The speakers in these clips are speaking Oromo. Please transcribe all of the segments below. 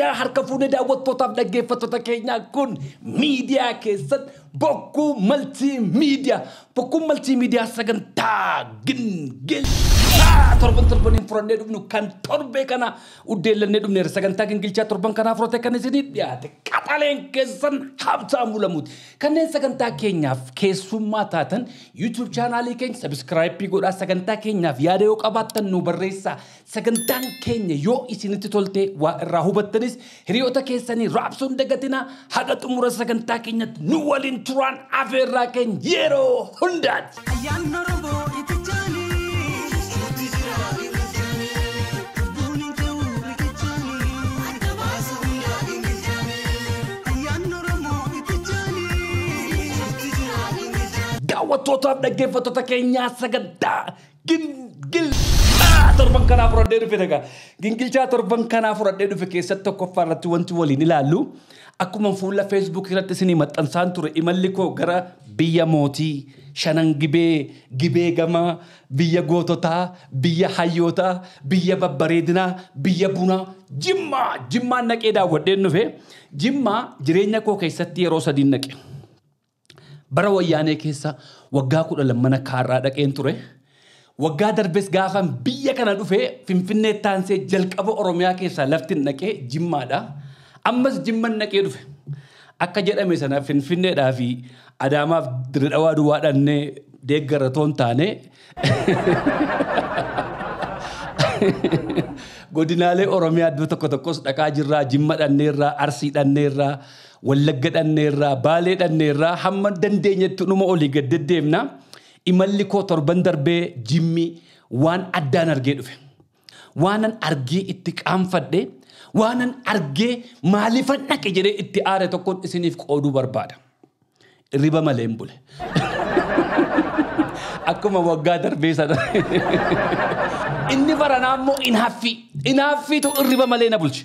Yooyyaa harka fuunee daawwattootaaf dhaggeeffattoota keenyaa kun miidiyaa keessatti Bokkuu Maltiimiidiyaa. Bokkuun Maltiimiidiyaa sagantaa gingilchaa torban torbaniin furannee dhufnu kan torbee kana uddeellannee dhufneera. Sagantaa gingilchaa torban kanaa furate kan isinii dhiyaate qaxaleen keessan Habtaamuu Lamuuti. Kanneen sagantaa keenyaaf keessummaa taatan YouTube chaanaalii keenya sabiskiraayipii godhaa, sagantaa keenyaaf yaada yoo qabaattan nu barreessaa. Sagantaan keenya yoo isinitti tolte waa irraa hubattanis hiriyoota keessanii raabsuun dagatinaa. Haga xumura sagantaa keenyatti nu waliin turaan afeerraa keenya yeroo hundaati. Ayyaanni Oromoo itti jaanii. Lubbuun hin ta'u riqichaanii. Ayyaanni Oromoo itti jaanii. Daawwattootaaf dhaggeeffattoota keenyaa sagantaa gingilchaa torban kanaa fudhadhee dhufe dhagaa. Gingilchaa torban kanaa fudhadhee dhufe keessatti tokkoffaa irratti wanti waliin ilaallu akkuma fuula Facebook irratti isinii maxxansaan ture imalli koo gara biyya mootii shanan gibee gibee gamaa biyya goototaa biyya hayyootaa biyya babbareedinaa biyya bunaa Jimmaa Jimmaan naqee daawwadheen dhufe. Jimmaa jireenya koo keessatti yeroo sadiin naqe. Bara wayyaanee keessa waggaa 12 mana kaarraa dhaqeen ture. Waggaa darbes gaafan biyya kana dhufe Finfinnee taansee jalqaba Oromiyaa keessaa lafti naqee Jimmaadha. Ammas Jimman naqee dhufe. Akka jedhame sana Finfinneedhaa fi Adaamaaf Dirre Dhawaa duwwaa dhannee deeggarra toon taane godinaalee Oromiyaa iddoo tokko tokkos dhaqaa jirraa, Jimma dhanneerraa, Arsii dhanneerraa, Wallagga dhanneerraa, Baalee dhanneerraa hamma dandeenyetti dhuma olii gad deddeemna. Imalli koo torban darbee Jimmi waan addaan argee dhufe. Waanan argee itti qaanfadhe, waanan argee maaliifan dhaqe jedhee itti aare tokkoon isiniif qooduu barbaada. Riba malee hin bule. Akkuma waggaa darbee sana. Inni baranaa immoo inaaffii. Inaaffiitu irriba malee na bulche.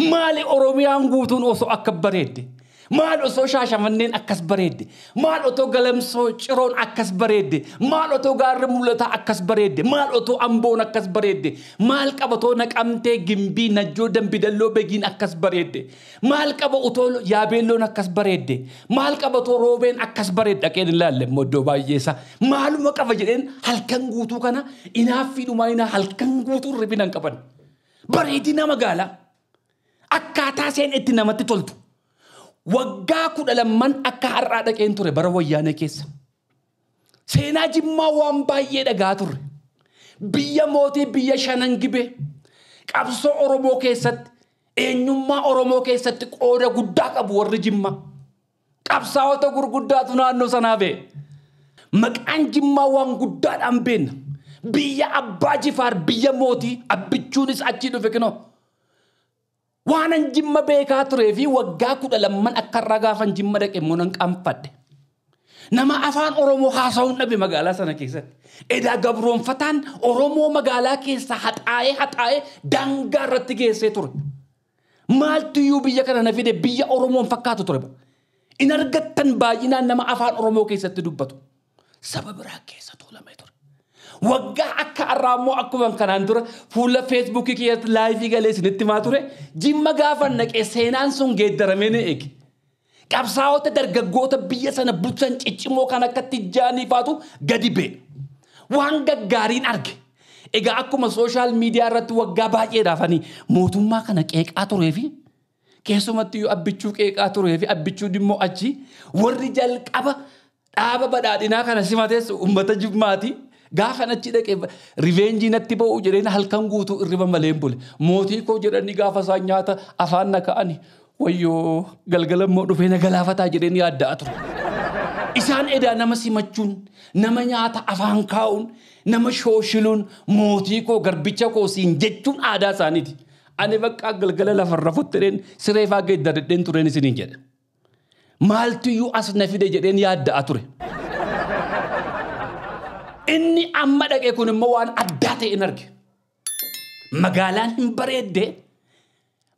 Maali Oromiyaan guutuun osoo akka bareedde? Maal osoo Shaashamanneen akkas bareedde? Maal otoo Galamsoo Ciroon akkas bareedde? Maal otoo Gaarri Mul'ataa akkas bareedde? Maal otoo Amboon akkas bareedde? Maal qaba otoo Naqamtee, Gimbii, Najjoo, Dambidalloo, Begiin akkas bareedde? Maal qaba otoo Yaabeelloon akkas bareedde? Maal qaba otoo Roobeen akkas bareedde? Dhaqeen hin laalle immoo iddoo baay'ee isaa. Maaluma qaba jedheen halkan guutuu kana inaaffiidhumaa inaa halkan guutuu hirribina hin qaban. Bareedina magaalaa. Akkaataa isheen itti namatti toltu. Waggaa 12 akka har'aa dhaqeen ture bara wayyaanee keessa. Seenaa Jimmaa waan baay'ee dhagaa turre. Biyya mootii biyya shanan gibee qabsoo Oromoo keessatti eenyummaa Oromoo keessatti qooda guddaa qabu warri Jimmaa. Qabsaa'ota gurguddaatu naannoo sanaa ba'e. Maqaan Jimmaa waan guddaadhaan beenna. Biyya Abbaa Jifaar biyya mootii abbichuunis achii dhufe kinoo. Waanan Jimma beekaa turee fi waggaa 12 akka irraa gaafan Jimma dhaqe immoo nan qaanfadhe. Nama afaan Oromoo haasa'uun dhabe magaalaa sana keessatti. Edaa gabroonfataan Oromoo magaalaa keessa haxaa'ee haxaa'ee daangaa irratti geessee ture. Maaltu iyyuu biyya kana na fide biyya Oromoon fakkaatu ture. In argattan baay'inaan nama afaan Oromoo keessatti dubbatu. Saba biraa keessa tuulamee ture. Waggaa akka har'aa immoo akkuma kanaan dura fuula Feesbuukii keessatti laayivii galee isinitti himaa ture. Jimma gaafa naqee seenaan sun geeddaramee na eege. Qabsaa'ota dargaggoota biyya sana bulchan ciccimoo kan akka Tijjaanii faatu gadi ba'e. Waan gaggaariin arge. Egaa akkuma sooshaal miidiyaa irratti waggaa baay'eedhaaf ani mootummaa kana qeeqaa turee fi keessumatti iyyuu abbichuu qeeqaa turee fi abbichuu immoo achi warri jalqaba dhaaba badhaadhinaa kana simatees uummata Jimmaati. Gaafa achi dhaqee riveenjii natti ba'u jedheen halkan guutuu irriba malee hin bule. Mootii koo jedhanii gaafa isaan nyaata afaan na ka'ani. Wayyoo galgala immoo dhufee na galaafataa jedheen yaaddaa ture. Isaan edaa nama simachuun, nama nyaata afaan kaa'uun, nama shooshiluun, mootii koo garbicha koo siin jechuun aadaa isaaniiti. Ani bakka galgala lafarra futtireen siree faa geeddaradheen tureen isiniin jedhe. Maaltu iyyuu as na fide jedheen yaaddaa ture. Inni amma dhaqe kun immoo waan addaa ta'e hin arge. Magaalaan hin bareedde.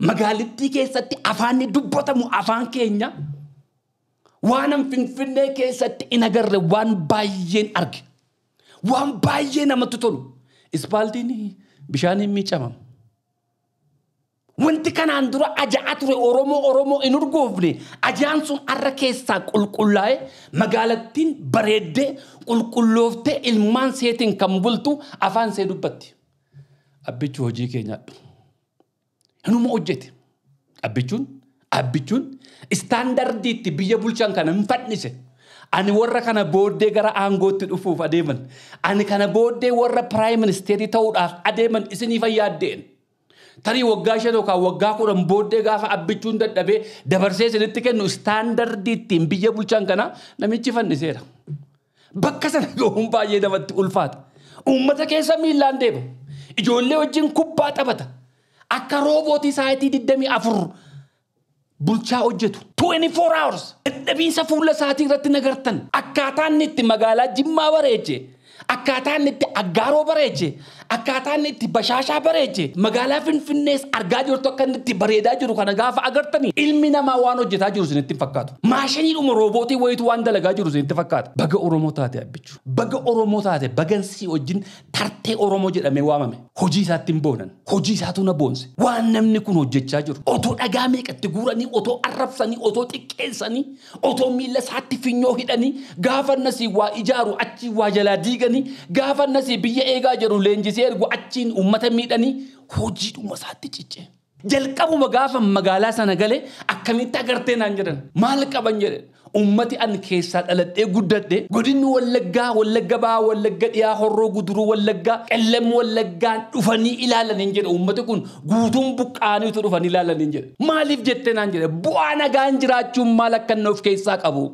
Magaalittii keessatti afaanni dubbatamu afaan keenya. Waanan Finfinnee keessatti hin agarre waan baay'een arge. Waan baay'ee namatti tolu. Ispaaltiin bishaan hin miicamamu. Wanti kanaan dura aja'aa ture Oromoo Oromoo hin urgoofne ajaan sun har'a keessaa qulqullaa'e magaalattiin bareeddee qulqullooftee ilmaan seetiin kan bultu afaan see dubbatti. Abbichuu hojii keenyaadha. Hinuma hojjete. Abbichuun istaandardiitti biyya bulchan kana hin fadhise. Ani warra kana booddee gara aangootti dhufuuf adeeman. Ani kana booddee warra piraayim ministeerii ta'uudhaaf adeeman isinii fayyaaddeen. Tarii waggaa 5 yookaan waggaa 10 booddee gaafa abbichuun dadhabee dabarsee isinitti kennu istaandardiittiin biyya bulchan kana namichi fanniseera. Bakka sana gahuun baay'ee namatti ulfaata. Uummata keessa miillaan deema. Ijoollee wajjin kubbaa taphata. Akka roobootii sa'aatii 24 bulchaa hojjetu. 24 hours. Dadhabiinsa fuula isaatii irratti nagartan. Akkaataa inni itti magaalaa Jimmaa bareeche. Akkaataa inni itti Aggaaroo bareeche. Akkaataa inni itti Bashaashaa bareeche. Magaalaa Finfinnees argaa jirtu akka inni itti bareedaa jiru kana gaafa agartanii ilmi namaa waan hojjetaa jiru isinitti hin fakkaatu. Maashiniidhuma roobootii wayitu waan dalagaa jiru isinitti fakkaata. Baga Oromoo taate Abbichuu. Baga Oromoo taate bagansii wajjin tartee Oromoo jedhamee waamame. Hojii isaatti hin boonan. Hojii isaatu na boonse. Waan namni kun hojjechaa jiru. Otoo dhagaa meeqatti guuranii, otoo arrabsanii, otoo xiqqeessanii, otoo miila isaatti finyoo hidhanii, gaafa nasii waa ijaaru achii waa jalaa diiganii, gaafa nasii biyya eegaa jiru leenjisee ergu achiin uummata miidhanii hojiidhuma isaatti cicce. Jalqabuma gaafa magaalaa sana galee akkamitti agartee naan jedhan maal qaban jedhan uummati an keessaa dhaladhee guddadhe godinni Wallaggaa, Wallagga Bahaa, Wallagga Dhiyaa, Horroo Guduruu Wallaggaa, Qellem Wallaggaan dhufanii ilaalaniin jedhe uummati kun guutuun buqqaaniitu dhufanii ilaalaniin jedhe. Maaliif jettee naan jedhe bu'aa nagaan jiraachuun maal akka inni of keessaa qabu?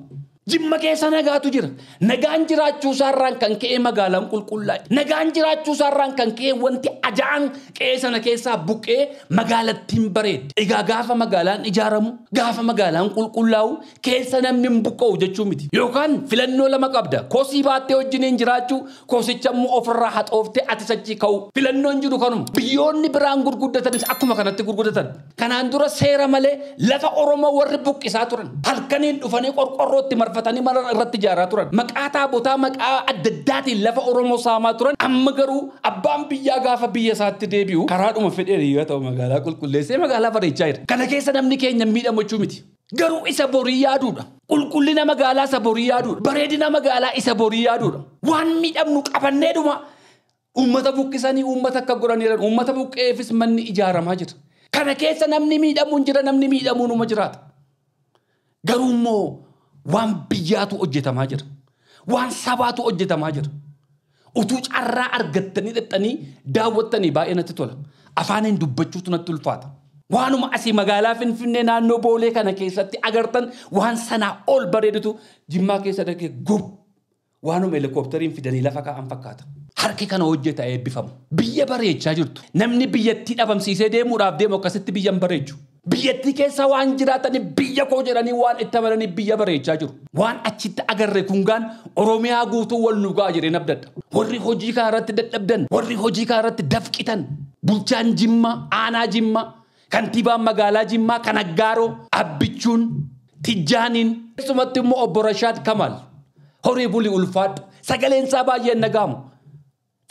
Jimma keessa nagaatu jira. Nagaan jiraachuu isaarraan kan ka'e magaalaan qulqullaa'e. Nagaan jiraachuu isaarraan kan ka'e wanti aja'an qe'ee sana keessaa buqqee magaalattiin bareedde. Egaa gaafa magaalaan ijaaramu, gaafa magaalaan qulqullaa'u keessa namni hin buqqa'u jechuu miti. Yookaan filannoo lama qabda. Kosii baattee wajjiniin jiraachuu, kosicha immoo ofirraa haxooftee ati sachii ka'u. Filannoon jiru kanuma. Biyyoonni biraan gurguddatanis akkuma kanatti gurguddatan. Kanaan dura seera malee lafa Oromoo warri buqqisaa turan. Halkaniin dhufanii qorqorrootti marfatanii mana irratti ijaaraa turan. Maqaa taabotaa maqaa adda addaatiin lafa Oromoo saamaa turan. Amma garuu abbaan biyyaa gaafa biyya isaatti deebi'u karaadhuma fedheen yoo ta'u magaalaa qulqulleessee magaalaa bareechaa jira. Kana keessa namni keenya miidhamu jechuu miti. Garuu isa borii yaaduudha. Qulqullina magaalaa isa borii yaaduudha. Bareedina magaalaa isa borii yaaduudha. Waan miidhamnu qabanneedhuma uummata buqqisanii uummata akka godhaniiran uummata buqqeefis manni ijaaramaa jira. Kana keessa namni miidhamuun jira namni miidhamuun uma jiraata. Garuu immoo waan biyyaatu hojjetamaa jira. Waan sabaatu hojjetamaa jira. Utuu carraa argattanii dhaqxanii daawwattanii baay'ee natti tola. Afaaniin dubbachuutu natti ulfaata. Waanuma asii magaalaa Finfinnee naannoo Boolee kana keessatti agartan waan sanaa ol bareedutu Jimmaa keessa dhaqee gub waanuma helikooppitariin fidanii lafa kaa'an fakkaata. Harki kana hojjeta eebbifamu. Biyya bareechaa jirtu. Namni biyyattii dhabamsiisee deemuudhaaf deemu akkasitti biyya hin bareechu. Biyyattii keessa waan jiraatanii biyya koo jedhanii waan itti amananii biyya bareechaa jiru. Waan achitti agarre kun gaan Oromiyaa guutuu wal nu ga'a jedhee nabdadha. Warri hojii kana irratti dadhabdan, warri hojii kana irratti dafqitan, bulchaan Jimmaa, aanaa Jimmaa, kantiibaan magaalaa Jimmaa kan Aggaaroo, Abbichuun, Tijjaaniin, keessumatti immoo obbo Rashaad Kamal, horii bulii ulfaadhu, sagaleen isaa baay'een nagaamu.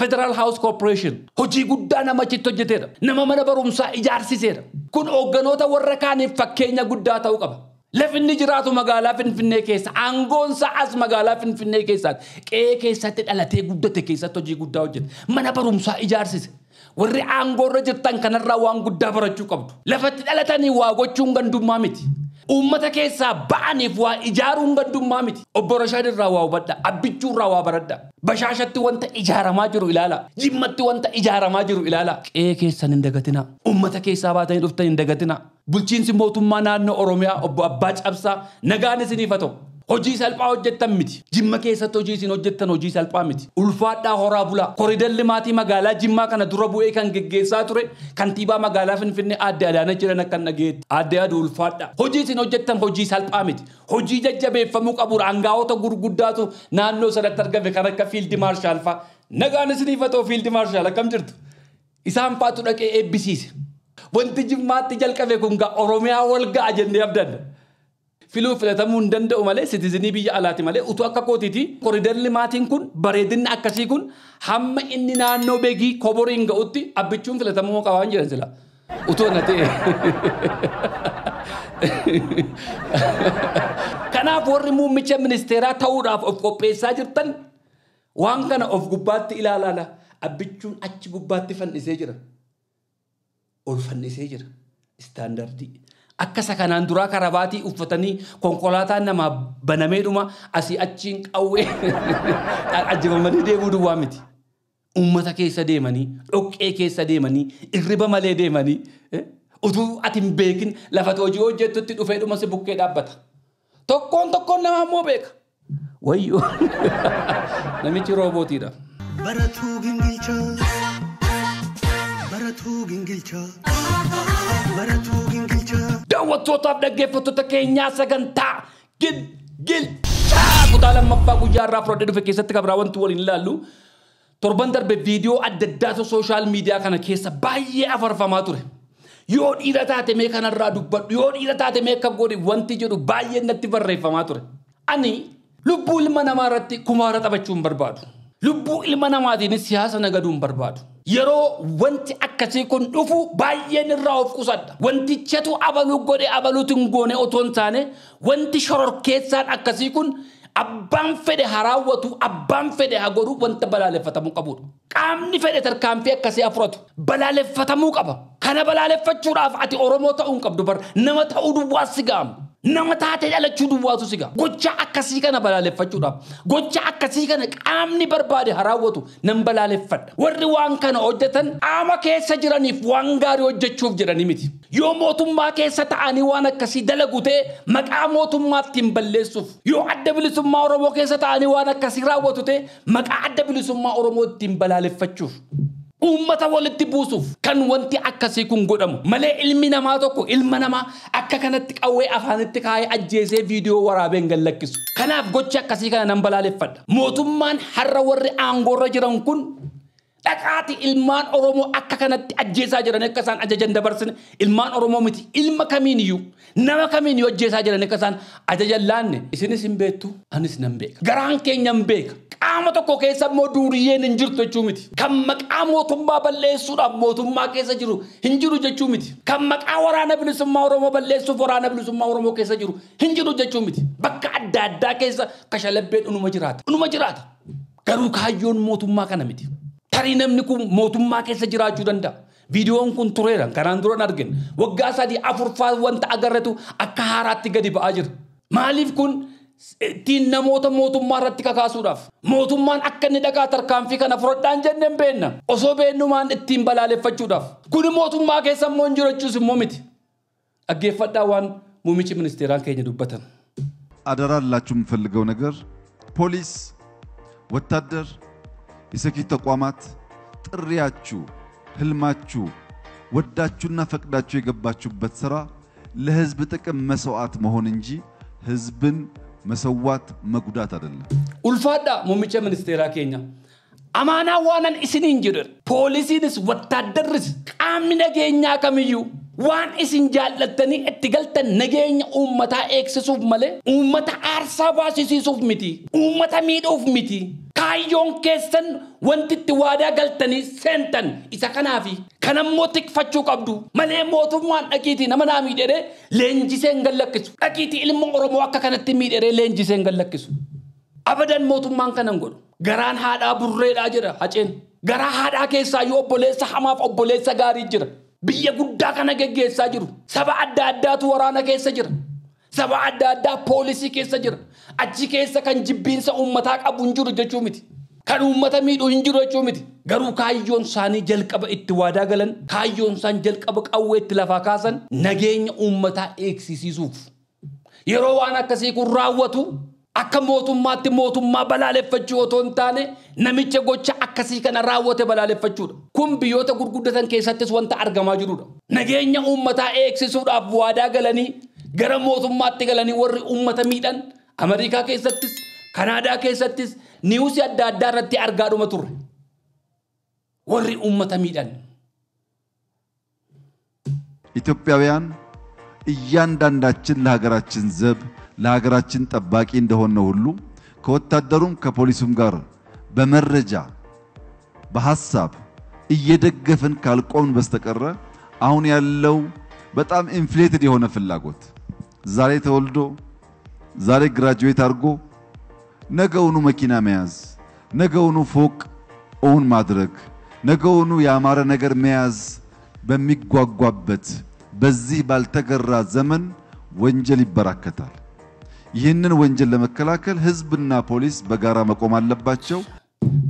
Federal House Corporation hojii guddaa nama achitti hojjeteedha. Nama mana barumsaa ijaarsiseedha. Kun hoogganoota warra kaaniif fakkeenya guddaa ta'uu qaba. Lafi inni jiraatu magaalaa Finfinnee keessa, aangoon isaa as magaalaa Finfinnee keessaatti, qe'ee keessatti dhalatee guddate keessatti hojii guddaa hojjete. Mana barumsaa ijaarsise. Warri aangoorra jirtan kanarraa waan guddaa barachuu qabdu. Lafatti dhalatanii waa gochuun gandummaa miti. Uummata keessaa ba'aniif waa ijaaruun gandummaa miti. Obbo Rashaad irraa waa hubadha. Abbichuu irraa waa baradha. Bashaashatti wanta ijaaramaa jiru ilaala. Jimmatti wanta ijaaramaa jiru ilaala. Qe'ee keessan hin dagatinaa. Uummata keessaa baatanii dhuftan hin dagatinaa. Bulchiinsi mootummaa naannoo Oromiyaa obbo Abbaa Cabsaa nagaan isiniif haa ta'u. Hojii salphaa hojjettan miti. Jimma keessatti hojii isin hojjettan hojii salphaa miti. Ulfaadhaa horaa bulaa. Koriidarri maatii magaalaa Jimmaa kana dura bu'ee kan geggeessaa ture kantiibaa magaalaa Finfinnee Aadde Adaanach jedhan akka hin dhageetti. Aadde Aduu ulfaadhaa. Hojii isin hojjettan hojii salphaa miti. Hojii jajjabeeffamuu qabuudha. Aangaa'ota gurguddaatu naannoo sanatti argame kan akka Fiildi Maarshaal fa'a. Nagaan isiniif haa ta'u Fiildi Maarshaal akkam jirtu? Isaan fa'aatu dhaqee eebbisiise. Wanti Jimmaatti jalqabe kun gaa Oromiyaa wal ga'a jennee abdanna. Filuu filatamuu hin danda'u malee sitizinii biyya alaati malee utuu akka kootiiti koriidarri maatiin kun bareedinni akkasii kun hamma inni naannoo beekii koboriin ga'utti abbichuun filatamuu qabaan jiran sila. Utoo na ta'e. Kanaaf warri muummicha ministeeraa ta'uudhaaf of qopheessaa jirtan waan kana of gubbaatti ilaalaala. Abbichuun achi gubbaatti fannisee jira. Ol fannisee jira. Istaandardii. Akka isa kanaan duraa karabaatii uffatanii konkolaataan namaa banameedhuma asii achiin qawwee ajjabamanii deemuu duwwaa miti. Uummata keessa deemanii, dhoqqee keessa deemanii, irriba malee deemanii utuu ati hin beekin lafa hojii hojjettutti dhufeedhuma si bukkee dhaabbata. Tokkoon tokkoon namaa immoo beeka. Wayyoo namichi roobootiidha. Baratuu gingilchaa. Baratuu gingilchaa. Baratuu gingilchaa. Daawwattootaaf dhaggeeffattoota keenyaa sagantaa gingilchaa kutaa lammaffaa guyyaa irraa fudhadhee dhufe keessatti kabraa wanti waliin ilaallu torban darbe viidiyoo adda addaatu sooshaal miidiyaa kana keessa baay'ee afarfamaa ture. Yoo dhiira taate mee kanarraa dubbadhu, yoo dhiira taate mee akka godhi wanti jedhu baay'ee natti barreeffamaa ture. Ani lubbuu ilma namaa irratti kumaara taphachuu hin barbaadu. Lubbuu ilma namaatiin siyaasa nagaduu hin barbaadu. Yeroo wanti akkasii kun dhufu baay'een irraa of qusadha. Wantichatu abaluu godhe abaluutu hin goone otoo hin taane wanti shororkeessaan akkasii kun abbaan fedhe haa raawwatu, abbaan fedhe haa godhu wanta balaaleffatamuu qabudha. Qaamni fedhe tarkaanfii akkasii haa fudhatu balaaleffatamuu qaba. Kana balaaleffachuudhaaf ati Oromoo ta'uu hin qabdu bar nama ta'uu duwwaas si ga'ama. Nama taatee dhalachuu duwwaatu si ga'a. Gocha akkasii kana balaaleffachuudhaaf, gocha akkasii kana qaamni barbaade haa raawwatu nan balaaleffadha. Warri waan kana hojjetan qaama keessa jiraniif waan gaarii hojjechuuf jedhanii miti. Yoo mootummaa keessa ta'anii waan akkasii dalagu ta'e maqaa mootummaa ittiin balleessuuf, yoo adda bilisummaa Oromoo keessa ta'anii waan akkasii raawwatu ta'e maqaa adda bilisummaa Oromoo ittiin balaaleffachuuf. Uummata walitti buusuuf kan wanti akkasii kun godhamu malee ilmi namaa tokko ilma namaa akka kanatti qawwee afaanitti kaayee ajjeesee viidiyoo waraabee hin gallakkisu. Kanaaf gocha akkasii kana nan balaaleffadha. Mootummaan har'a warri aangoorra jiran kun dhaqaati ilmaan Oromoo akka kanatti ajjeesaa jiran akka isaan ajajan dabarsine ilmaan Oromoo miti ilma kamiiniyyuu nama kamiiniyyuu ajjeesaa jiran akka isaan ajajan laanne isinis hin beektu anis nan beeka. Garaan keenya hin beeka. Qaama tokko keessa immoo duuriyyeen hin jirtu jechuu miti. Kan maqaa mootummaa balleessuudhaaf mootummaa keessa jiru hin jiru jechuu miti. Kan maqaa waraana bilisummaa Oromoo balleessuuf waraana bilisummaa Oromoo keessa jiru hin jiru jechuu miti. Bakka adda addaa keessa kashalabbeen dhunuma jiraata. Dhunuma jiraata. Garuu kaayyoon mootummaa kana miti. Tarii namni kun mootummaa keessa jiraachuu danda'a. Viidiyoon kun tureera kanaan dura hin argine. Waggaa 3-4 wanta agarretu akka haaraatti gadi ba'aa jira. Maaliif kun ittiin namoota mootummaa irratti kakaasuudhaaf? Mootummaan akka inni dhaqaa tarkaanfii kana fudhadhaan jennee hin beekna. Osoo beennumaan ittiin balaaleffachuudhaaf. Kun mootummaa keessa immoo hin jirachuus immoo miti. Dhaggeeffadhaa waan muummichi ministeeraan keenya dubbatan. አደራ ላችሁ የምፈልገው ነገር ፖሊስ፣ ወታደር፣ የሴኩሪቲ ተቋማት ጥሪያችሁ፣ ህልማችሁ፣ ወዳችሁና ፈቅዳችሁ የገባችሁበት ስራ ለህዝብ ጥቅም መስዋዕት መሆን እንጂ ህዝብን መሰዋት መጉዳት አይደለም። Ulfaadhaa muummicha ministeeraa keenya. Amaanaa waanan isiniin jedhu poolisiinis wattaaddarris qaamni nageenyaa kamiyyuu waan isin jaallattanii itti galtan nageenya uummataa eegsisuuf malee uummata aarsaa baasisiisuuf miti, uummata miidhuuf miti. Kaayyoon keessan wanti itti waadaa galtanii seentan isa kanaafi kanammoo tikfachuu qabdu malee mootummaan dhaqiitii nama naa miidhee leenjisee hin gallakkisu. Dhaqiitii ilma Oromoo akka kanatti miidhee leenjisee hin gallakkisu. Abadan mootummaan kanan godhu. Garaan haadhaa burreedhaa jira haceen. Garaa haadhaa keessaa yoo obboleessa hamaaf obboleessa gaarii jira. Biyya guddaa kana geggeessaa jiru. Saba adda addaatu waraana keessa jira. Saba adda addaa poolisii keessa jira. Achi keessa kan jibbiinsa uummataa qabu hin jiru jechuu miti. Kan uummata miidhu hin jiru jechuu miti. Garuu kaayyoon isaanii jalqaba itti waadaa galan, kaayyoon isaan jalqaba qawwee itti lafaa kaasan nageenya uummataa eegsisiisuuf. Yeroo waan akkasii kun raawwatu akka mootummaatti mootummaa balaaleffachuu otoo hin taane namicha gocha akkasii kana raawwate balaaleffachuudha. Kun biyyoota gurguddatan keessattis wanta argamaa jirudha. Nageenya uummataa eegsisuudhaaf waadaa galanii gara mootummaatti galanii warri uummata miidhan Ameerikaa keessattis, Kanaadaa keessattis niwusii adda addaa irratti argaadhuma turre. Warri uummata miidhan. ኢትዮጵያውያን እያንዳንዳችን ለሀገራችን ዘብ ለሀገራችን ጠባቂ እንደሆነ ሁሉ ከወታደሩም ከፖሊሱም ጋር በመረጃ በሐሳብ እየደገፍን ካልቆምን በስተቀረ አሁን ያለው በጣም inflated የሆነ ፍላጎት ዛሬ ተወልዶ ዛሬ graduate አድርጎ ነገውኑ መኪና መያዝ፣ ነገውኑ ፎቅ own ማድረግ፣ ነገውኑ ያማረ ነገር መያዝ በሚጓጓበት በዚህ ባልተገራ ዘመን ወንጀል ይበራከታል። ይህንን ወንጀል ለመከላከል ህዝብና ፖሊስ በጋራ መቆም አለባቸው።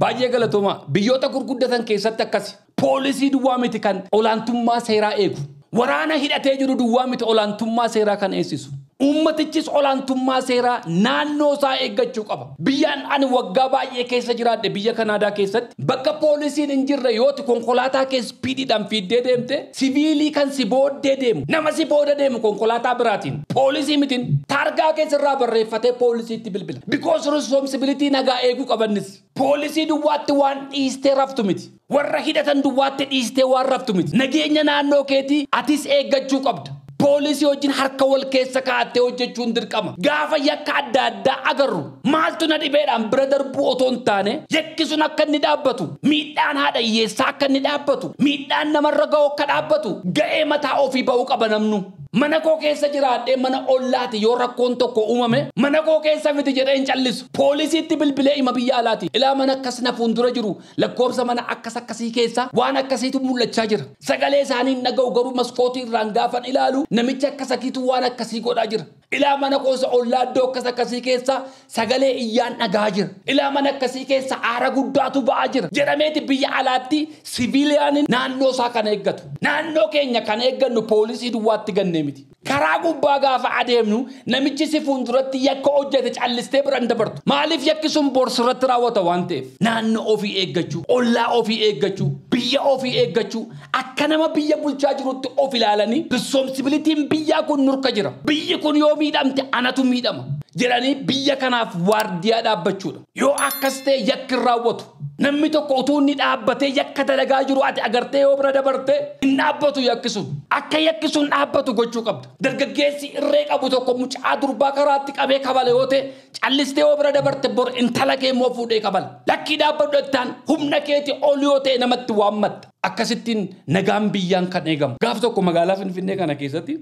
Baay'ee galatooma. Biyyoota gurguddatan keessatti akkasi. Poolisii duwwaa miti kan olaantummaa seeraa eegu. Waraana hidhatee jiru duwwaa miti olaantummaa seeraa kan eegsisu. Uummatichis olaantummaa seeraa naannoo isaa eeggachuu qaba. Biyyaan ani waggaa baay'ee keessa jiraadhe biyya Kanaadaa keessatti bakka poolisiin hin jirre yooti konkolaataa kee speediidhaan fiiddee deemte siviilii kan si booddee deemu nama si booda deemu konkolaataa biraatiin poolisii mitiin taargaa keessarraa barreeffatee poolisiitti bilbila. Because responsibility nagaa eeguu qabannis. Poolisii duwwaatti waan dhiistee raftu miti. Warra hidhatan duwwaatti dhiistee waan raftu miti. Nageenya naannoo keetii atis eeggachuu qabda. Poolisii wajjin harka wal keessa kaa'attee hojjechuun dirqama. Gaafa yakka adda addaa agarru maaltu na dhibeedhaan bira darbuu otoo hin taane yakki sun akka inni dhaabbatu, miidhaan haadha hiyyeessaa akka inni dhaabbatu, miidhaan namarra ga'u akka dhaabbatu ga'ee mataa ofii ba'uu qaba namnu. Mana koo keessa jiraadhee mana ollaati yoo rakkoon tokko uumame mana koo keessa miti jedhee hin callisu. Poolisiitti bilbilee hima biyya alaati. Ilaa mana akkas na fuuldura jiru lakkoofsa mana akkas akkasii keessa waan akkasiitu mul'achaa jira. Sagalee isaanii hin dhaga'u garuu maskootii irraan gaafan ilaalu namichi akkas akkiitu waan akkasii godhaa jira. Ilaa mana koosa ollaa iddoo akkas akkasii keessa sagalee iyyaan dhagaa jira. Ilaa mana akkasii keessa aara guddaatu ba'aa jira. Jedhameeti biyya alaatti siviiliyaaniin naannoo isaa kan eeggatu. Naannoo keenya kan eeggannu poolisii duwwaatti gannee miti. Karaa gubbaa gaafa adeemnu namichi si fuulduratti yakka hojjete callistee bira hin dabartu. Maaliif yakki sun borsirratti raawwata waan ta'eef? Naannoo ofii eeggachuu, ollaa ofii eeggachuu, biyya ofii eeggachuu, akka nama biyya bulchaa jirutti of ilaalanii responsibilitiin biyyaa kun nurka jira. Biyyi kun yoo miidhamte anatu miidhama jedhanii biyya kanaaf waardiyaa dhaabbachuudha. Yoo akkas ta'e yakki hin raawwatu. Namni tokko utuu inni dhaabbatee yakka dalagaa jiru ati agartee yoo bira dabartee hin dhaabbatu yakki sun. Akka yakki sun dhaabbatu gochuu qabda. Dargaggeessi irree qabu tokko mucaa durbaa karaatti qabee kabale yoo ta'e callistee yoo bira dabarte bor intala kee immoo fuudhee kabala. Lakkii dhaabbadhu jettaan humna keetii ol yoo ta'e namatti waammatta. Akkasittiin nagaan biyyaan kan eegamu. Gaaf tokko magaalaa Finfinnee kana keessatti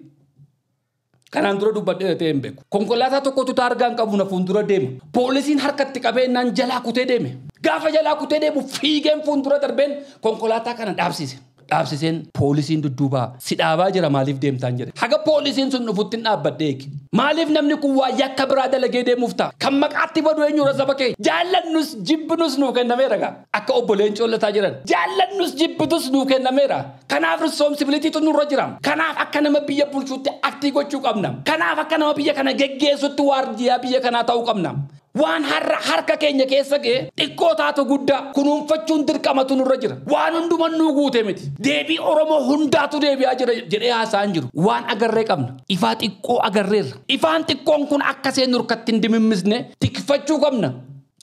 kanaan dura dubbadhee ta'e hin beeku. Konkolaataa tokkotu taargaan qabu na fuuldura deema. Poolisiin harkatti qabee naan jalaa kutee deeme. Gaafa jalaa kutee deemu fiigeen fuuldura darbeen konkolaataa kana dhaabsise. Dhaabsiseen poolisiin dudduubaa si dhaabaa jira maaliif deemtaan jedhe. Haga poolisiin sun dhufutti hin dhaabbadhe eegi. Maaliif namni kun waa yakka biraa dalagee deemuuf ta'a? Kan maqaatti badu eenyudha saba keenya? Jaallannus jibbinus nuu kennameera gaa. Akka obbo Leencoo Lataa jiran. Jaallannus jibbitus nuu kennameera. Kanaaf responsibilitytu nurra jira. Kanaaf akka nama biyya bulchuutti aktii gochuu qabna. Kanaaf akka nama biyya kana geggeessutti waardiyaa biyya kanaa ta'uu qabna. Waan harka keenya keessa ga'e xiqqoo taatu guddaa kunuunfachuun dirqamatu nurra jira. Waan hundumaa nuu guute miti. Deebii Oromoo hundaatu deebi'aa jira jedhee haasa'an jiru. Waan agarree qabna. Ifaa xiqqoo agarreerra. Ifaan xiqqoon kun akka seen nurkatti hin dimimmisne tikfachuu qabna.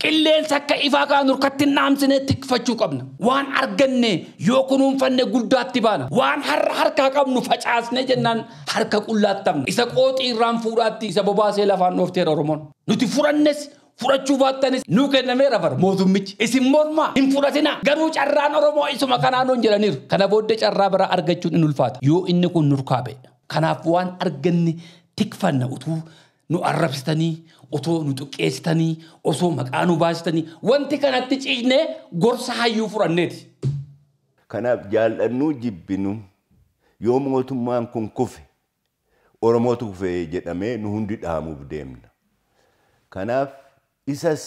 Qilleensa akka ifaa kana nurkatti hin dhaamsine tikfachuu qabna. Waan arganne yoo kunuunfanne guddaatti baana. Waan harkaa qabnu facaasne jennaan harka qullaatti qabna. Isa qooxii irraan fuudhaatti isa bobaasee lafaan dhoofteera Oromoon. Nuti furannes fudhachuu baattanis nuu kennameera bara mootummichi. Isin mormaa hin fudhatina garuu carraan Oromoo isuma kanaan hin jedhaniiru. Kana booddee carraa biraa argachuun hin ulfaata. Yoo inni kun nurkaa ba'e. Kanaaf waan arganne tikfanna utuu nu arrabsitanii, otoo nu xiqqeessitanii, osoo maqaa nu baasitanii wanti kanatti ciisnee gorsa hayyuu fudhanneeti. Kanaaf jaallannuu jibbinu yoo mootummaan kun kufe Oromootu kufe jedhamee nu hundi dhaamuuf deemna. Kanaaf isas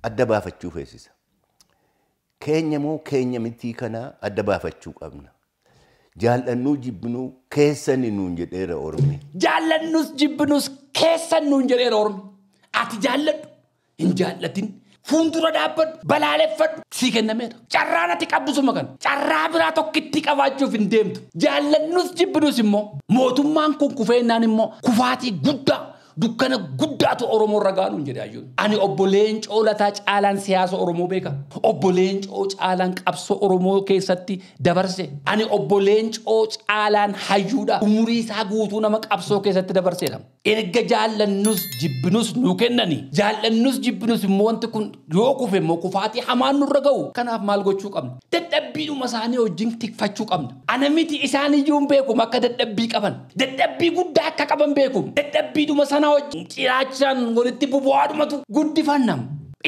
adda baafachuu feesisa. Keenya moo keenya mitii kanaa adda baafachuu qabna. Jaallannuu jibbinuu keessan nuun jedheera Ormi. Jaallannus jibbinus keessan nuun jedheera Ormi. Ati jaalladhu hin jaallatin fuuldura dhaabbadhu balaaleffadhu sii kennameera. Carraan ati qabdu suma kana. Carraa biraa tokkitti qabaachuuf hin deemtu. Jaallannus jibbinus immoo mootummaan kun kufeennaan immoo kufaatii guddaa dukkana guddaatu Oromoo irra gaanuun jedhe hayyuun. Ani obbo Leencoo Lataa caalaan siyaasa Oromoo beeka. Obbo Leencoo caalaan qabsoo Oromoo keessatti dabarse. Ani obbo Leencoo caalaan hayyuudha. Umurii isaa guutuu nama qabsoo keessatti dabarseedha. Erga jaallannus jibbinus nu kennani. Jaallannus jibbinus immoo wanti kun yoo kufe immoo kufaatii hamaan nurra ga'u. Kanaaf maal gochuu qabna? Dadhabbiidhuma isaanii wajjin tikfachuu qabna. Ana miti isaan iyyuu hin beekum akka dadhabbii qaban. Dadhabbii guddaa akka qaban beekum. Dadhabbiidhuma sana wajjin ciraachaan walitti bubu'aadhumatu guddifannam.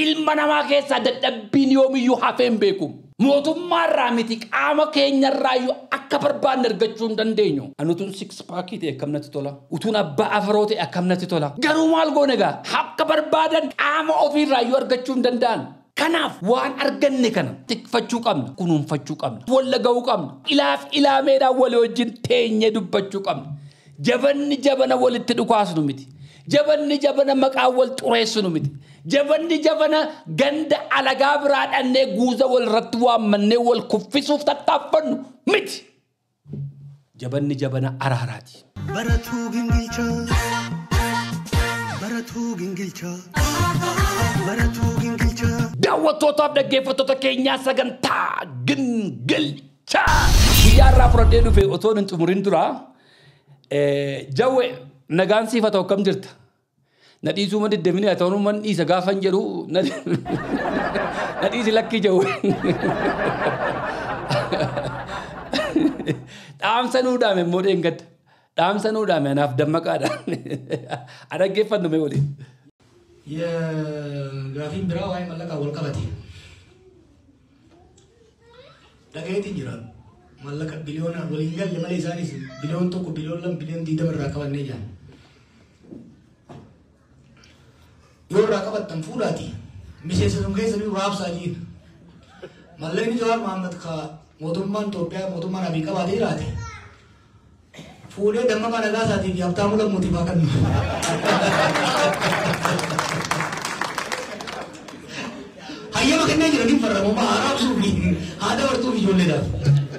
Ilma namaa keessaa dadhabbiin yoomiyyuu hafee hin beeku. Mootummaarraa miti qaama keenyarraa iyyuu akka barbaanne argachuu hin dandeenyu. Ani utuun six packii ta'e akkam natti tola. Utuun abbaa afaroo ta'e akkam natti tola. Garuu maal goone egaa akka barbaadan qaama ofiirraa iyyuu argachuu hin danda'an. Kanaaf waan arganne kana tikfachuu qabna, kunuunfachuu qabna, wal ga'uu qabna, ilaaf ilaameedhaan walii wajjin teenyee dubbachuu qabna. Jabanni jabana walitti dhukaasnu miti. Jabanni jabana maqaa wal xureessinu miti. Jabanni jabana ganda alagaa biraa dhannee guuza wal irratti waammannee wal kuffisuuf tattaaffannu miti. Jabanni jabana araaraati. Baratuu gingilchaa. Baratuu gingilchaa. Baratuu gingilchaa. Daawwattootaaf dhaggeeffattoota keenyaa sagantaa gingilchaa. Guyyaa irraa fudhadhee dhufe otoo hin xumurin dura jawwe nagaan siif haa ta'u akkam jirta? Na dhiisuu ma deddeebinee haa ta'u man dhiisa gaafan jedhu na dhiisi lakkii jawwe. Dhaamsa nuu dhaame immoo dheengadda. Dhaamsa nuu dhaame anaaf dammaqaadha. Dhaggeeffannu mee waliin. Gaafiin biraa waa'ee mallaqaa wal qabate. Dhagayeetiin jira. Mallaqa biliyoona waliin galle malee isaanis biliyoon 1 biliyoon 2 biliyoon 20 irraa qabannee jiran. Yoo irraa qabattan fuudhaati. Miseensa sun keessa jiru raabsaa jiin. Mallaqni Jawaar Mohaammed ka mootummaan Itoophiyaa mootummaan Abiy qabaatee jiraate. Fuudhee Dammaqaa Nagaasaatii fi Habtaamuu Lammuutiif haa kennu. Hayyama kennee jira ni farramu haa raabsuu fi haa dabartuu fi ijoolleedhaaf.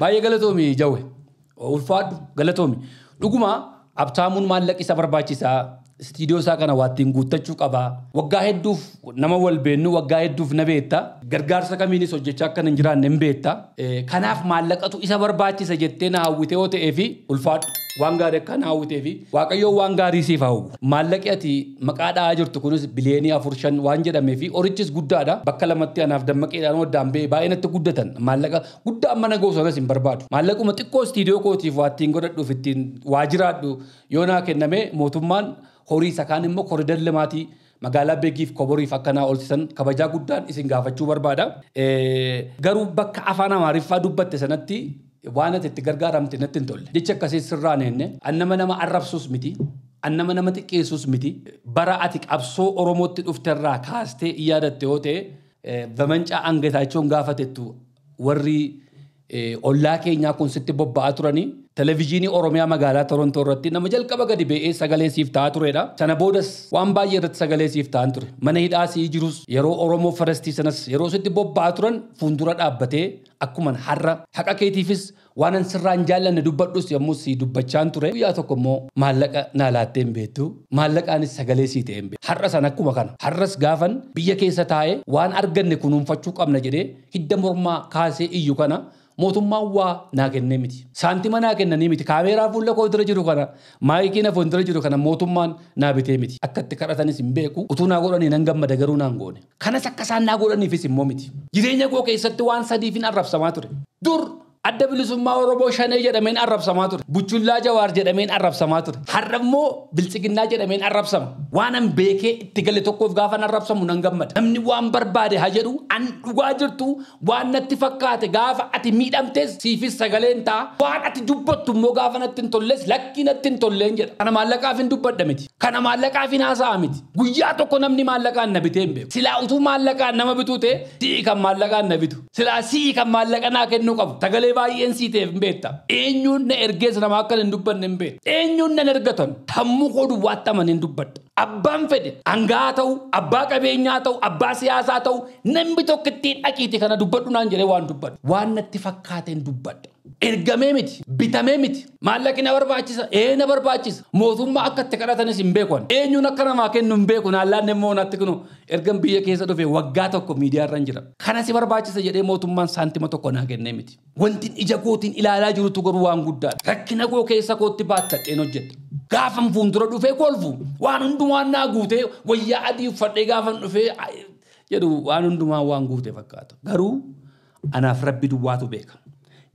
Baay'ee galatoomi jawwe. Ulfaadhu galatoomi. Dhuguma Habtaamuun maallaqa isa barbaachisaa. Istiidiyoo isaa kana waa ittiin guuttachuu qaba. Waggaa hedduuf nama wal beennu, waggaa hedduuf na beekta. Gargaarsa kamiinis hojjechaa akka hin jiraanne hin beekta. Kanaaf maallaqatu isa barbaachisa jettee na hawwite yoo ta'ee fi ulfaadhu waan gaarii akka na hawwitee fi Waaqayyoon waan gaarii siif haa hawwu. Maallaqi ati maqaa dha'aa jirtu kunis biliyoonii 4-5 waan jedhamee fi horichis guddaadha. Bakka lamatti anaaf dammaqeedhaan waddaan ba'ee baay'ee natti guddatan. Maallaqa guddaa amma na goosanas hin barbaadu. Maallaquma xiqqoo istiidiyoo kootiif waa ittiin godhadhuuf ittiin waa jiraadhu yoo naa kenname mootummaan horii isa kaan immoo koridar limaatii magaalaa Beegiif Koboriif akkanaa oolchisan kabajaa guddaan isin gaafachuu barbaada. Garuu bakka afaan Amaariffaa dubbatte sanatti waan ati itti gargaaramte natti hin tolle. Jecha akkasii sirraan enne annama nama arrabsus miti. Annama nama xiqqeessus miti. Bara ati qabsoo Oromootti dhufterraa kaastee yaadatte yoo ta'e bamancaa angataachoon gaafatettu warri ollaa keenyaa kun sitti bobba'aa turanii televezyiinii Oromiyaa magaalaa Torontoo irratti nama jalqaba gadi ba'ee sagalee siif ta'aa turedha. Sana boodas waan baay'ee irratti sagalee siif ta'an ture. Mana hidhaa sii jirus yeroo Oromoo Farestii sanas yeroo sitti bobba'aa turan fuuldura dhaabbatee akkuman har'a haqa keetiifis waan an sirraa hin jaallanne dubbadhus yommuu sii dubbachaan ture. Guyyaa tokko immoo maallaqa naa laattee hin beektu. Maallaqaanis sagalee sii ta'ee hin beektu. Har'a san akkuma kana. Har'as gaafan biyya keessa taa'ee waan arganne kunuunfachuu qabna jedhee hidda mormaa kaasee iyyu kana mootummaan waa naa kennee miti. Saantima naa kennanii miti. Kaameeraa fuula koo dura jiru kana, maayikii na fuuldura jiru kana mootummaan naa bitee miti. Akka itti kadhatanis hin beeku. Utuu naa godhanii nan gammada garuu naan goone. Kanas akka isaan naa godhaniifis immoo miti. Jireenya koo keessatti waan sadiifin arrabsamaa ture. Dur adda bilisummaa Oromoo shanee jedhameen arrabsamaa ture. Buchullaa Jawaar jedhameen arrabsamaa ture. Har'a immoo biltsiginnaa jedhameen arrabsama. Waan an beekee itti gale tokkoof gaafa arrabsamu nan gammada. Namni waan barbaade haa jedhu an dhugaa jirtu waan natti fakkaate gaafa ati miidhamtes siifis sagaleen ta'a. Waan ati dubbattu immoo gaafa natti hin tolles lakkii natti hin tolleen jedha. Kana maallaqaaf hin dubbadha miti. Kana maallaqaaf hin haasa'a miti. Guyyaa tokko namni maallaqaan na bitee hin beeku. Silaa utuu maallaqaan nama bituu ta'e si'i kan maallaqaan na bitu. Silaa si'i kan maallaqa naa kennuu qabu. Sagalee baay'een sii ta'eef hin beekta. Eenyuun na ergees nama akka hin dubbanne hin beekta. Eenyuun na ergatan sammuu koo duwwaatti amanee hin dubbadha. Abbaan fedhe hangaa ta'u, abbaa qabeenyaa ta'u, abbaa siyaasaa ta'u, namni tokko ittiin dhaqiiti kana dubbadhu naan jedhee waan dubbadhu. Waan natti fakkaateen dubbadha. Ergamee miti, bitamee miti. Maallaqni na barbaachisa, ee na barbaachisa. Mootummaa akka itti kadhatanis hin beeku ani. Eenyuun akka namaa kennu hin beeku. Naallaan immoo natti kunu ergan biyya keessa dhufe waggaa tokko miidiyaa irra hin jira. Kana si barbaachisa jedhee mootummaan saantima tokko naa kennee miti. Wanti ija kootiin ilaalaa jirutu garuu waan guddaadha. Rakkina koo keessa kootti baattadheen hojjedha. Gaafan fuuldura dhufee kolfu waan hundumaa naa guutee wayyaa adii uffadhee gaafan dhufee jedhu waan hundumaa waan guute fakkaata. Garuu anaaf Rabbi duwwaatu beeka.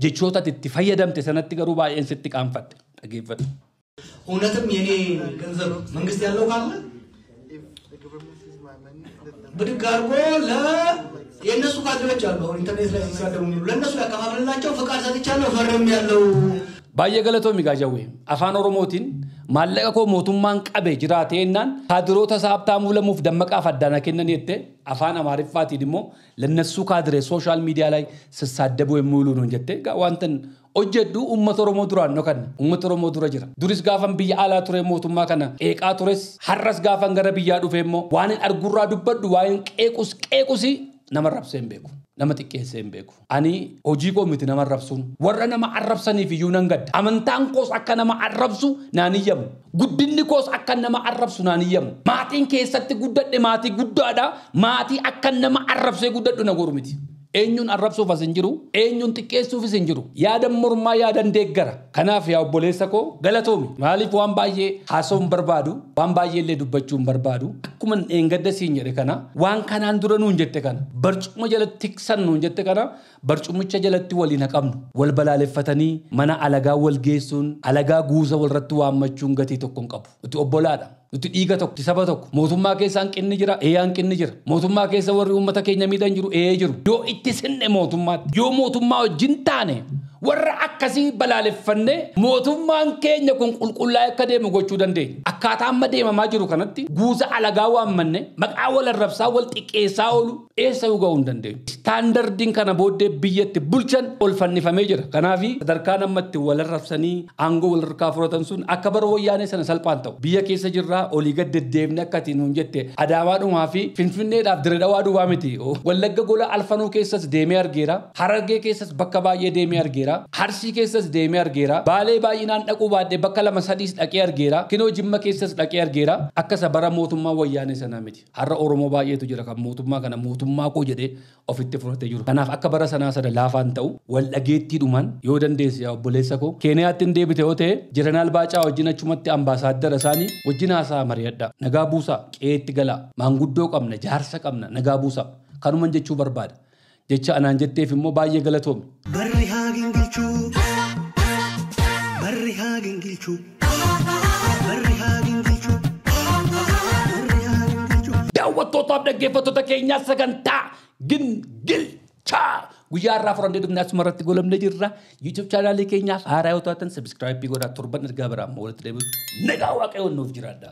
Jechoota ati itti fayyadamte sanatti garuu baay'een sitti qaanfadhe. Dhaggeeffadhu. እውነትም የኔ ገንዘብ መንግስት ያለው ካለ ብድግ አድርጎ ለ የእነሱ ካድሬዎች አሉ አሁን ኢንተርኔት ላይ ሲሳደቡ የሚሉ ለእነሱ ያከፋፍልላቸው ፈቃድ ሰጥቻለሁ ፈርም ያለው Baay'ee galatoomi Jawwee. Afaan Oromootiin maallaqa koo mootummaan qabe jiraatee jennaan kaadiroota isaa Habtaamuu Lamuuf Dammaqaaf addaana kennan jette afaan Amaariffaatiin immoo ለነሱ ካድሬ social media ላይ ሲሳደቡ የሚውሉ ነው jette. Wantan hojjedhu uummata Oromoo duraan dhokanne uummata Oromoo dura jira. Duris gaafan biyya alaa ture mootummaa kana qeeqaa tures har'as gaafan gara biyyaa dhufe immoo waan hin argurraa dubbadhu waan hin qeequs qeequsi nama arrabsee hin beeku. Nama xiqqeessee hin beeku. Ani hojii koo miti nama arrabsuun. Warra nama arrabsaniif iyyuu nan gadda. Amantaan koos akka nama arrabsu naan iyyamu. Guddinni koos akka nama arrabsu naan iyyamu. Maatiin keessatti guddadhe maatii guddaadha. Maatii akka nama arrabsee guddadhu na goru miti. Eenyuun arrabsuuf as hin jiru, eenyuun xiqqeessuufis hin jiru. Yaadan mormaa yaadan deeggara. Kanaaf yaa obboleessa koo galatoomi. Maaliif waan baay'ee haasa'uu hin barbaadu, waan baay'ee illee dubbachuu hin barbaadu. Akkuma dheengadda siin jedhe kana, waan kanaan dura nuun jette kana, barcuma jalatti tiksan nuun jette kana, barcumicha jalatti waliin haqabnu. Wal balaaleffatanii mana alagaa wal geessuun, alagaa guusa walirratti waammachuun gatii tokko hin qabu. Nuti obbolaadha. Nuti dhiiga tokko, saba tokko. Mootummaa keessa hanqinni jira, ee hanqinni jira. Mootummaa keessa warri uummata keenya miidhan jiru, ee jiru. Yoo itti sinne mootummaatti, yoo mootummaa wajjin taane warra akkasii balaaleffannee mootummaan keenya kun qulqullaa'ee akka deemu gochuu dandeenya. Akkaataa amma deemamaa jiru kanatti guusa alagaa waammanne maqaa wal arrabsaa wal xiqqeessaa oolu eessa ga'uu hin dandeenyu. Istaandardiin kana booddee biyyatti bulchan ol fannifamee jira. Kanaaf sadarkaan amma itti wal arrabsanii aangoo wal harkaa fudhatan sun akka bara wayyaanee sana salphaan ta'u. Biyya keessa jirraa olii gad deddeemne akka ati nuun jette Adaamaadhumaa fi Finfinneedhaaf Dirre Dhawaa duwwaa miti. Wallagga gola Alfanuu keessas deemee argeera. Harargee keessas bakka baay'ee deemee argeera. Arsii keessas deemee argeera. Baalee baay'inaan dhaquu baadhee bakka lama sadiis dhaqee argeera. Kinoo Jimma keessas dhaqee argeera. Akka isa bara mootummaa wayyaanee sanaa miti. Har'a Oromoo baay'eetu jira kan mootummaa kana mootummaa koo jedhee ofitti fudhatee jiru. Kanaaf akka bara sanaa sana laafaan ta'u wal dhageettiidhumaan yoo dandeesse yaa obboleessa koo Keeniyaatti hin deebite yoo ta'e Jeneraal Baacaa wajjin achumatti ambaasaaddara isaanii wajjin haasaa mari'adha. Nagaa buusaa qe'eetti galaa. Maanguddoo qabna jaarsa qabna nagaa buusaa. Kanuman jechuu barbaada. Jecha anaan jetteef immoo baay'ee galatoomi. Barri haa gingilchuu. Barri haa gingilchuu. Barri haa gingilchuu. Barri haa gingilchuu. Daawwattootaaf dhaggeeffattoota keenyaa sagantaa gingilchaa guyyaa har'aa furandee dhufnee asuma irratti golamnee jirra. YouTube chaanaalii keenyaaf haaraa yoo taatan subscribe godhaa torban ergaa biraa ammoo walitti deebi'u. Nagaa Waaqayyoon nuuf jiraadha.